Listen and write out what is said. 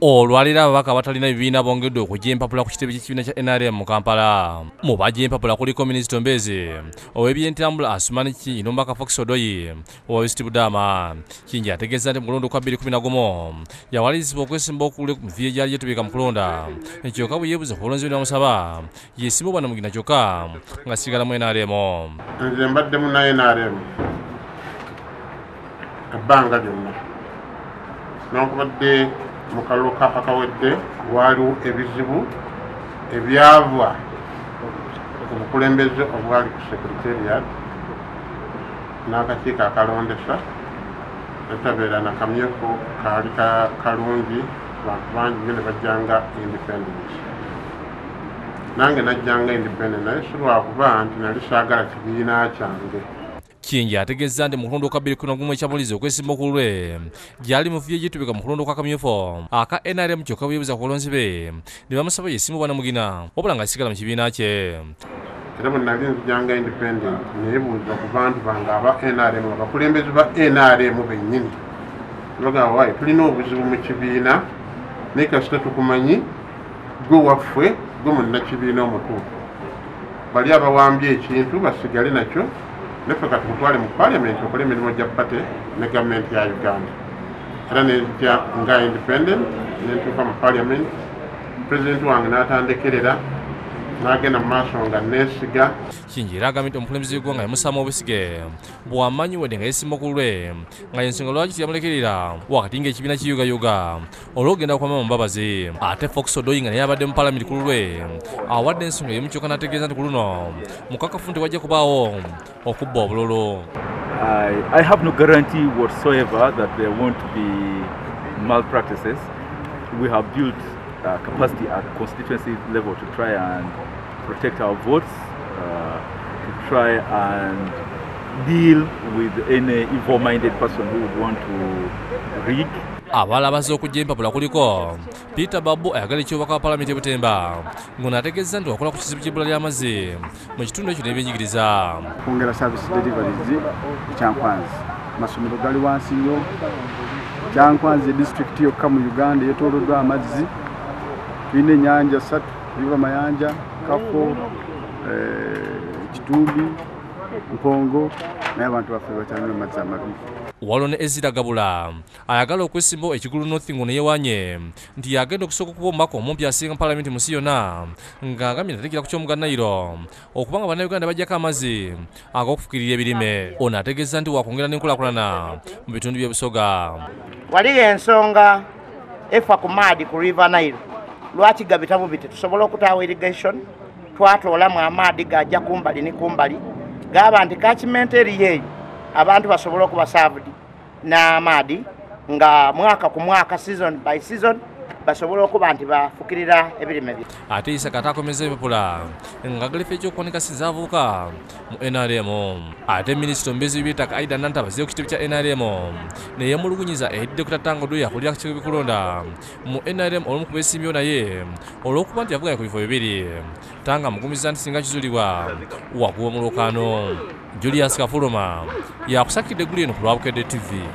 Olwaleero ababaka abatalina bibiina bongedde okujja empapula ku kitebe ky'ekibiina kya NRM mu Kampala. Mu bajja empapula kuliko Minisita Ombezi ow'ebyentambula Asumani Kingi n'omubaka Fox Odoi owa West Budama. Kingi ategeeza nti mu kulonda kwa 2011 yawalirizibwa okwesimba okule ku mivuyo egyali gyetubika mu kulonda. Kyokka bwe yeebuuza ku bulonzi bwe bamusaba yeesimba obwannamugina kyokka nga sigala mu NRM. Nze mbadde munna NRM ebbanga lyonna. Newankubadde mu kalulu akawedde waaliwo ebizibu ebyava ku bukulembeze obwali ku secretariat n'akakiiko akalondesa etabeera na kamyufu kaali kalungi, bantu bangi nnyo ne bajjanga independence. Nange najjanga independent naye si lwakuba nti nali saagala kibiina kyange. Kingi ategeeza nti mu kulonda kwa 2011 ekyamuliza okwesimba ku lulwe gyali muvuyo egyetubika mu kulonda kwa kamyufu aka NRM kyokka bwe yeebuuza ku balonzi be ne bamusaba yeesimbe obwannamugina wabula ng'asigala mu kibiina kye. Era bwe nali nzijanga independent neebuuza ku bantu bange aba NRM, abakulembeze ba NRM bennyini bagamba waayi tulina obuzibu mu kibiina naye kasita tukumanyi gwe waffe gwe munnakibiina omutuufu, bali abawambye ekintu basigale nakyo neffe katukutwale mu parliament okole emirimu gya party ne gavumenti ya Uganda. Era nejja nga independent nentuuka mu parliament, pulezidenti wange n'atandekerera n'agenda mu maaso nga neesiga. Kingi era agambye nti omukulembeze w'eggwanga yamussaamu obwesige bw'amanyi wadde nga yeesimba ku lulwe nga y'ensonga lwaki teyamulekerera wakati ng'ekibiina kiyugayuga olw'okugenda kwa Amama Mbabazi. Ate Fox Odoi nga naye abadde mu paalamenti ku lulwe awadde ensonga y'omu kyokka n'ategeeza nti ku luno mukakafu nti wajja kubaawo okubba obululu. I have no guarantee whatsoever that there won't be malpractices. We have built capacity at constituency level to try and protect our votes, to try and deal with any evil-minded person who would want to rig. Abalala bazze okujja empapula kuliko Peter Babu ayagala ekyobubaka wa paalamenti e Butemba ng'ono ategeeza nti wakola ku kizibu ky'ebbula ly'amazzi mu kitundu ekyo n'ebyenjigiriza. Kwongera service deliveries e Kyankwanzi, amasomero gali wansi nnyo. Kyankwanzi disitulikiti yokka mu Uganda yeetooloddwa amazzi. Tulina ennyanja ssatu, River Mayanja, Kafo, Kitumbi, Mpongo, naye abantu baffe bakyanywa amazzi amabi. Waliwo ne Ezira Gabula ayagala okwesimba Ekigulu North ng'ono yeewanye nti yagenda okusooka okuba omubaka omumpi asinga paalamenti mu nsi yonna ng'agambye ntateekera ku ky'omugga Nile okubanga Bannayuganda baggyako amazzi ag'okufukirira ebirime. Ono ategeeza nti wakwongera n'enkulaakulana mu bitundu by'e Busoga. Waliyo ensonga efa ku maadi ku River Nile, lwaki gabita bubi? Tetusobola okutaawa irrigation, twatoolamu amaadi gajja kumbali ne kumbali, gaba nti catchment area eyo abantu basobole okuba served n'amaadi nga mwaka ku mwaka, season by season, basobole okuba nti bafukirira ebirime bye. Ate Isaka atakomeza empapula ng'agalefa ekyokuwanika sinzaavuuka mu NRM. Ate Minisita omubeezi w'ebyettaka Aida Nantaba azzeeyo ku kitebe kya NRM ne yeemulugunyiza eri Dr. Tanga Odoi akulira akakiiko k'ebyokulonda mu NRM olumu ku beesimbyewo naye olw'okuba nti yavuganya ku bifo bibiri. Tanga amugumiza nti singa kizuulibwa wakuba mu lwokaano. Julius Kafuluma yakusakidde eggulu eno ku lwa Bukedde TV.